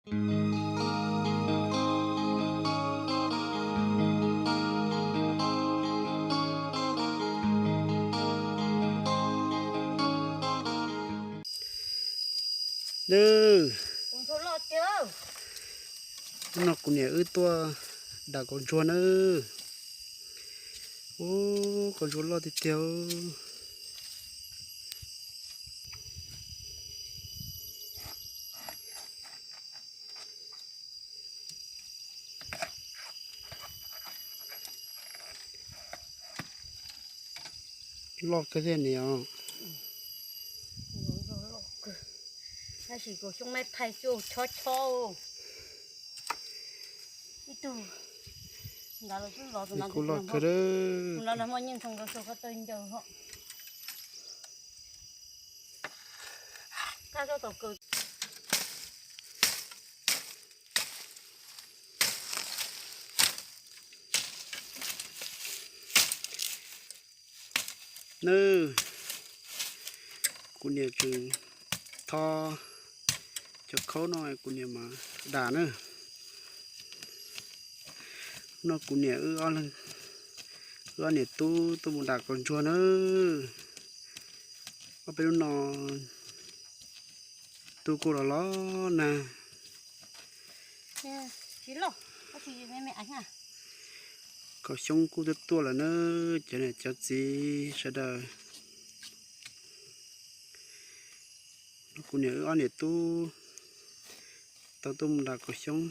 Nws, hnub no kuv niam wb tuaj dam kaus ntsuag nawb. Ub, kaus ntsuag loj tiag tiag. Loj kawg thiab niam. Tab sis kaus xyoob maib phaij cuj chob chob. Ib tug ntawd los twb los, tus ntawd kuj loj kawg. Tus ntawd muaj nyiaj ntxhoo ntawd xua koj tawg ncaws hos. Thaj xub tom kaws. Nws, kuv niam tseem tho cov khaub no kuv niam mam dam na. No kuv niam wb ob leeg, wb ob niam tub tuaj mus dam kaus ntsuag na. Ob peb lub no tu kuj los los nag. Kaus xyoob kuj tuaj tuaj lawm na, cov niam cov txiv sawv daws. Kuv niam wb ob niam tub tau tuaj mus dam kaus xyoob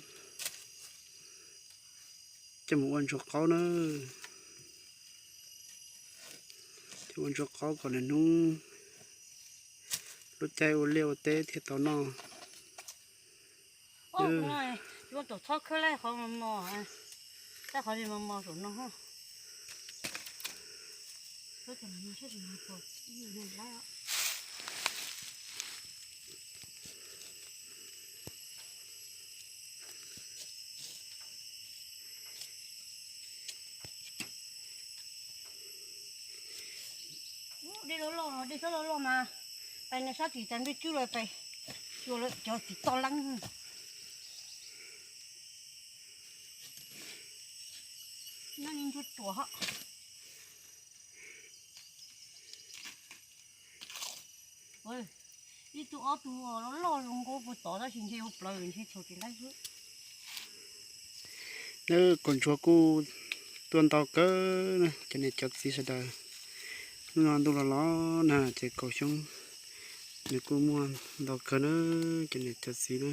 coj mus ua ntsuag qaub na. Coj ua ntsuag qaub kom nws hnub lub caij ua liaj ua teb thiaj tau noj. Tus no yuav tsum txhob khawb laib qhov mos mos, tab qhov mos mos saum no. Dej loj loj, dej txhob loj loj mas, pais no sab tim tas ntuj tswb lawm, pais xyuas lawm cov txiv toj leeb. Nyob li ntsuag ruam hos. Ib tug ob tug loj loj zoo nkauj puag tod tab sis ntshe ua plaws ntshe txhaum tsis laib xwb. Nws kaus ntsuag kuj tuaj ntau kawg na cov niam cov txiv sawv daws. Hnub no ntuj los los nag ces kaus xyoob nws kuj muaj ntau kawg na cov niam cov txiv na.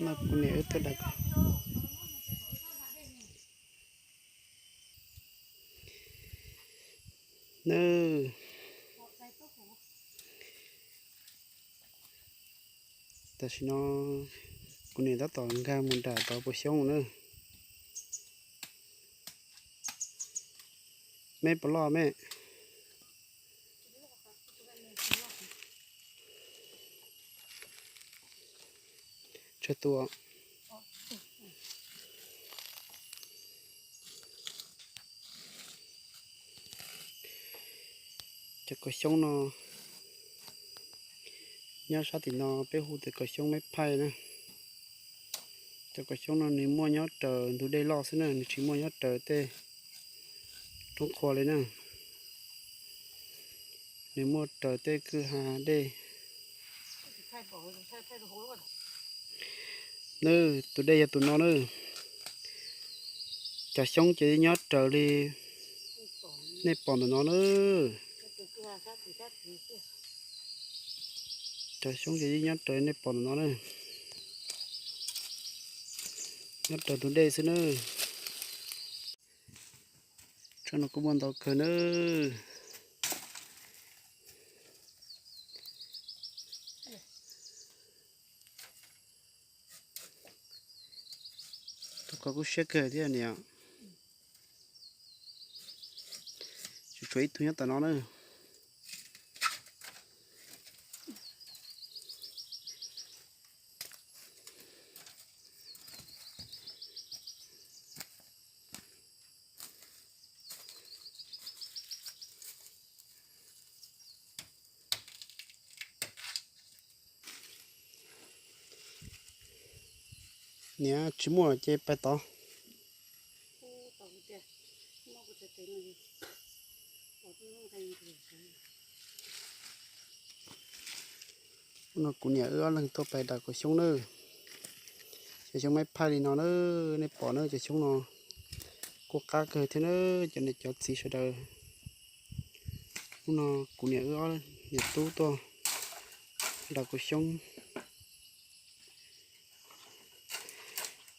No kuv niam wb tuaj dam. Nawb, tam sim no kuv niam tab tom nkag mus dam tau puas xyoob na. Meb puas loj meb? Tsawg tus? Cov kaus xyoob no nyob sab tim no peb hu tias kaus xyoob meb phaij na. Cov kaus xyoob no nws muaj nyob raws ntug dej loj xwb na, nws tsis muaj nyob raws tej roob qhua li na. Nws muaj raws tej kwj ha dej. Nawb, tus dej yog tus no na. Cov xyoob ces nyob raws li nej pom ntawm no na. Cov xyoob ces nyob raws li nej pom ntawm no na. Nyob raws tus dej xwb na. Tsob no kuj muaj ntau kawg nawb. Tus ko kuj siab kawg thiab niam. Tsuas tshuav ib tug nyob tom no na. Niam tsis muaj ces pais tod. Hnub no kuv niam wb ob leeg tuaj pais dam kaus xyoob na. Cov xyoob maib phaij li no na, nej pom na, cov xyoob no kuj qab kawg thiab na, cov niam cov txiv sawv daws. Hnub no kuv niam wb ob niam tub tuaj dam kaus xyoob.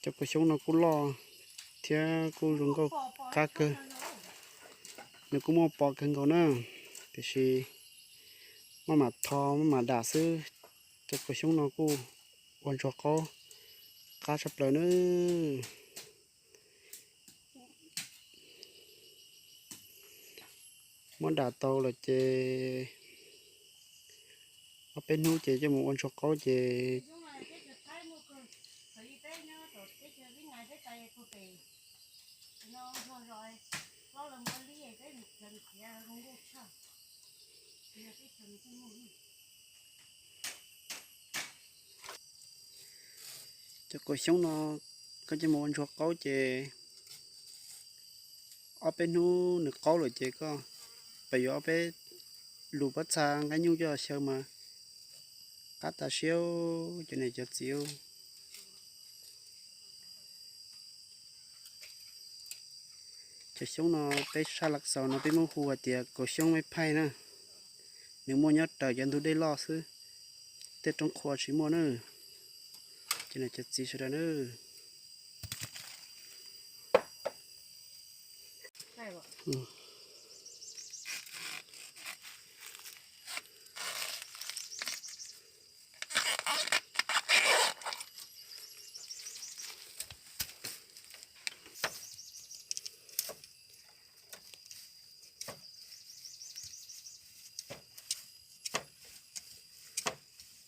Cov kaus xyoob no kuj loj thiab kuj zoo nkauj qab kawg. Nws kuj muaj pos kawg nkaus na, tiam sis maj mam tho maj mam dam xwb. Cov kaus xyoob no kuj ua ntsuag qaub qab tshaj plaws na. Muab dam tau lawm ces ob peb hnub ces coj mus ua ntsuag qaub ces Cov kaus xyoob no koj coj mus ua ntsuag qaub ces ob peb hnub nws qaub lawm ces koj pab yuav ob peb lus pob txha nqaij nyuj coj xyaw mas qab tas siab cov niam cov txiv. Cov xyoob no peb sab Lav Xaus no peb muab hu hais tias kaus xyoob maib phaij na. Nws muaj nyob raws cov ntug dej loj xwb, tej roob qhua tsis muaj na. Cov niam cov txiv sawv daws na.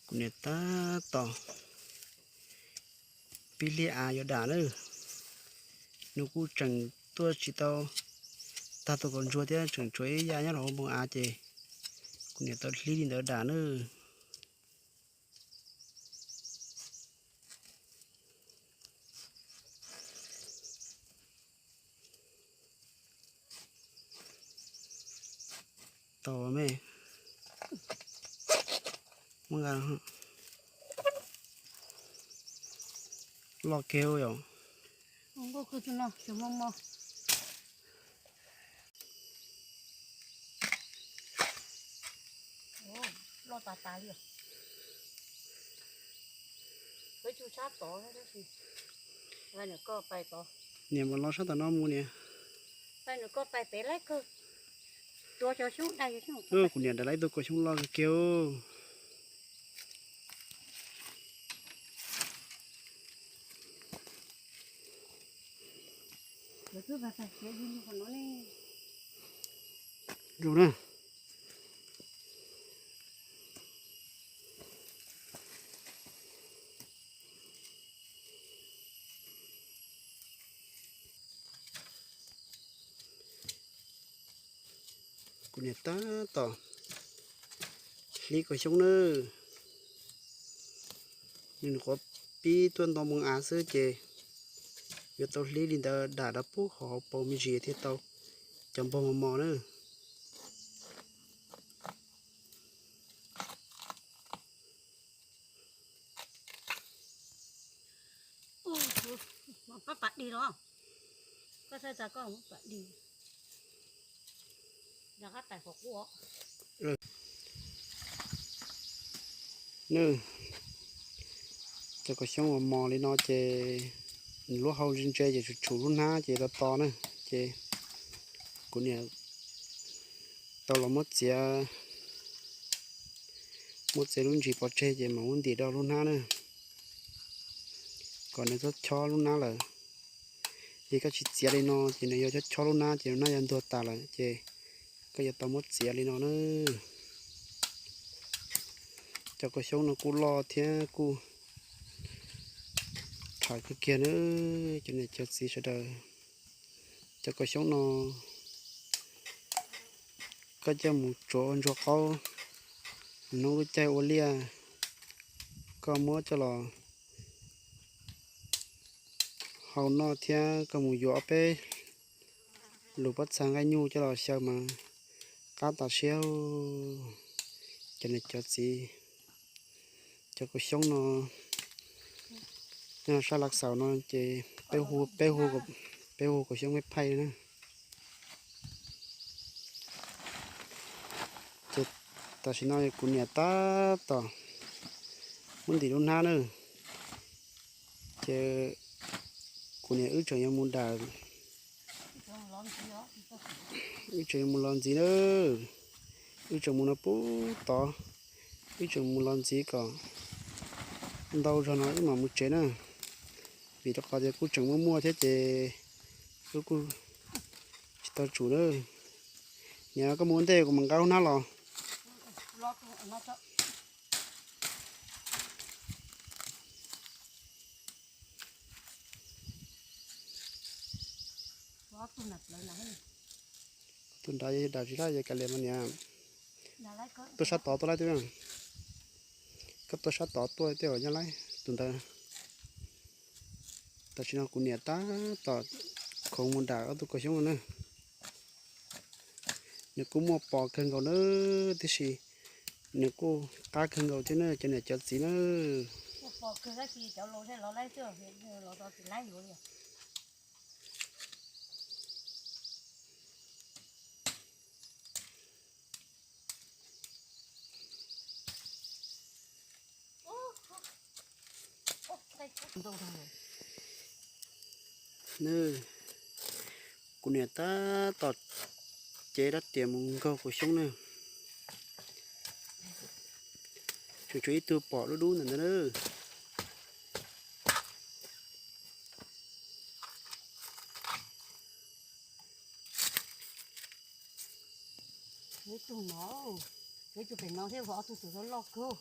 Kuv niam tab tom pib liaj av yuav dam na. Nws kuj tseem tuaj tsis tau tag tus kaus ntsuag thiab, tseem tshuav ib yam nyob rau hauv npoo av ces kuv niam tau hlib li ntawd dam na. Tau me, muab nqa, loj kiag yom. Loj tas tas li. Niam mus los sab tom no mus niam. Kuv niam dam lawv ib tug kaus xyoob loj kawg kiag. Zoo na. Kuv niam tab tom hlib kaus xyoob na. Nws nyuam qhuav pib tuaj nto npoo av xwb ces yuav tau hlib li ntawd dam rau pub hauv paus me ntsis thiaj tau cov npog mos mos na. Cov kaus xyoob mos mos li no ces lub hau ntse ntse ces tshum tshum lub hnab ces to to na. Ces kuv niam tau los muab txiav, muab txiav lub ntsis pov tseg ces mam muab ntim rau lub hnab na, kom nws chob chob lub hnab lawm. Ces koj tsis txiav li no ces nws yuav chob chob lub hnab ces lub hnab yuav ntuag tas lawm ces koj yuav tau muab txiav li no na. Cov kaus xyoob no kuj loj thiab kuj tham kawg kiag na, cov niam cov txiv sawv daws. Cov kaus xyoob no koj coj mus tsuav ua ntsuag qaub, hnub lub caij ua liaj koj muab coj los Hau noj thiab koj mus yuav ob peb lus pob txha nqaij nyuj coj los xyaw mas qab tas siab. Cov niam cov txiv, cov kaus xyoob no nyob sab Lav Xaus no ces peb hu, peb hu kaus xyoob peb phaij na. Ces tam sim no kuv niam tab tom muab ntim lub hnab na, ces kuv niam wb tseem yuav mus dam, wb tseem yuav mus los ntxiv na, wb tseem mus no puag tod, wb tseem mus los ntxiv kom ntau zog no wb mam mus tsev na, vim rau qhov tias kuj tseem muaj muaj thiab ces wb kuj tsis tau tsum na. Niam, koj mus ua ntej kuv mam nqa lub hnab los. Tus nrad yog dam tsis laib, yog kav liam mas niam. Tuaj sab tod tuaj laib twb, koj tuaj sab tod tuaj tej zaum nyob laib tus ntawd. Tam sim no kuv niam tab tom khoov mus dam ob tug kaus xyoob no na. Nws kuj muaj pos kawg nkaus na, tiam sis nws kuj qab kawg nkaus thiab na cov niam cov txiv na. Kuv niam tab tom cev rab riam mus nkaug kaus xyoob na. Tseem tshuav ib tug pom dub dub ntawm ntawd na. Ib tug no, ib tug pem no thiab, ob tug tseem loj kawg.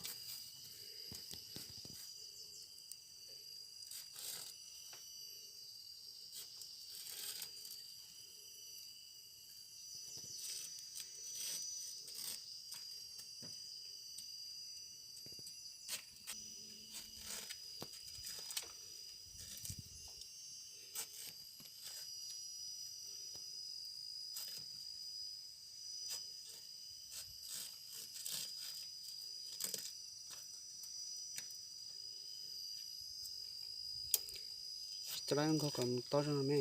Coj lawv nkaug kom mus tob zog no me.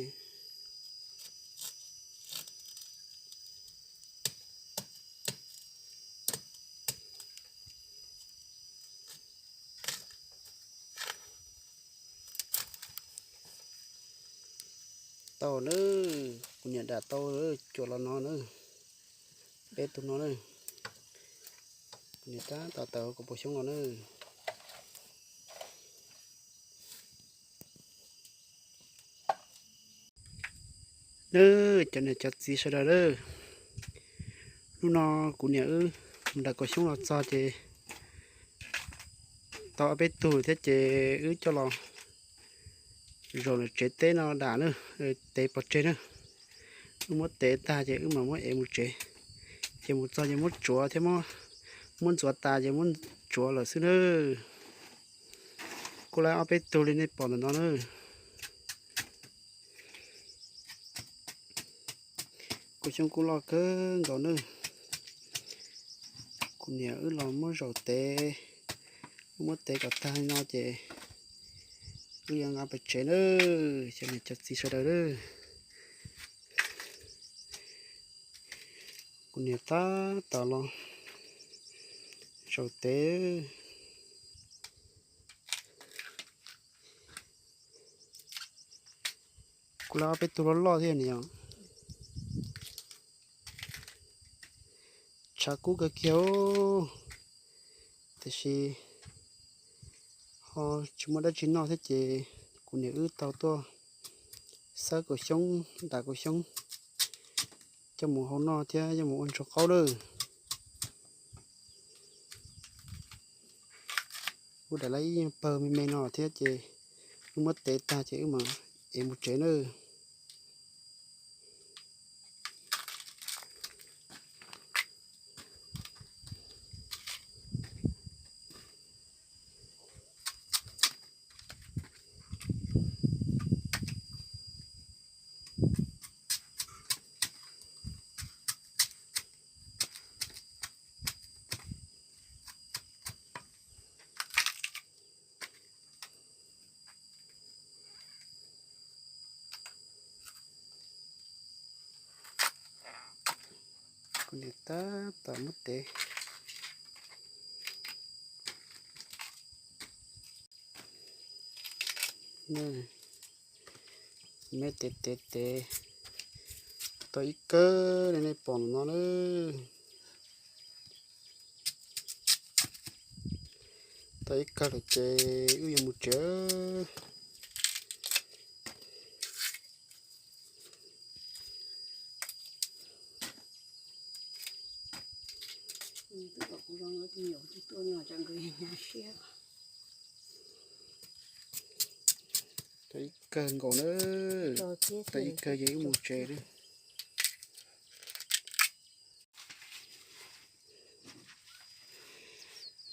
Tau na, kuv niam dam tau cuam los no na, peb tug no na. Kuv niam tab tom tawm hauv kaum pua xyoob los na. Nawb, cov niam cov txiv sawv daws nawb, hnub no kuv niam wb mus dam kaum xyoob los txog ces tau ob peb tug thiab ces wb coj los zaum lawm tsev teb no dam na, tev pov tseg na. Wb muab tev tag ces wb mam muab ev mus tsev. Ces mus txog ces muab tsuav thiab, muab ntxuav tas ces muab tsuav lawm xwb na. Kuj lawm ob peb tug li nej pom ntawm no na. Kaum xyoob kuj loj kawg nkaus na. Kuv niam wb los muab zaum tev, wb muab tev kom tag li no ces wb yuav nqa pem tsev na, cov niam cov txiv sawv daws na. Kuv niam tab tom los zaum tev. Kuj lawm ob peb tug loj loj thiab niam. Tshav kub kawg kiag, tiam sis ho tsis muaj dab tsi noj thiab ces kuv niam wb tau tuaj xawb kaum xyoob, dam kaum xyoob coj mus hau noj thiab coj mus ua ntsuag qaub lawm. Wb dam lawm ib pawg me me no thiab ces wb muab tev tag ces wb mam ev mus tsev nawb. Kuv niam tab tom muab tev. Me tev tev tev tau ib kawg li nej pom no na. Tau ib kawg lawm ces wb yuav mus tsev. Tau ib kawg nkaus na. Tau ib kawg ces wb mus tsev na.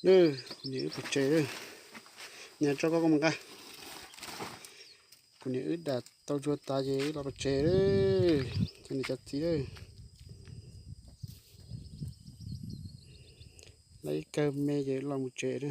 Kuv niam wb pais tsev na. Niam tso koj koj mus nqa. Kuv niam wb dam tau ntsuag tas ces wb los pais tsev na. Cov niam cov txiv na, tau ib kawg me ces wb los mus tsev na.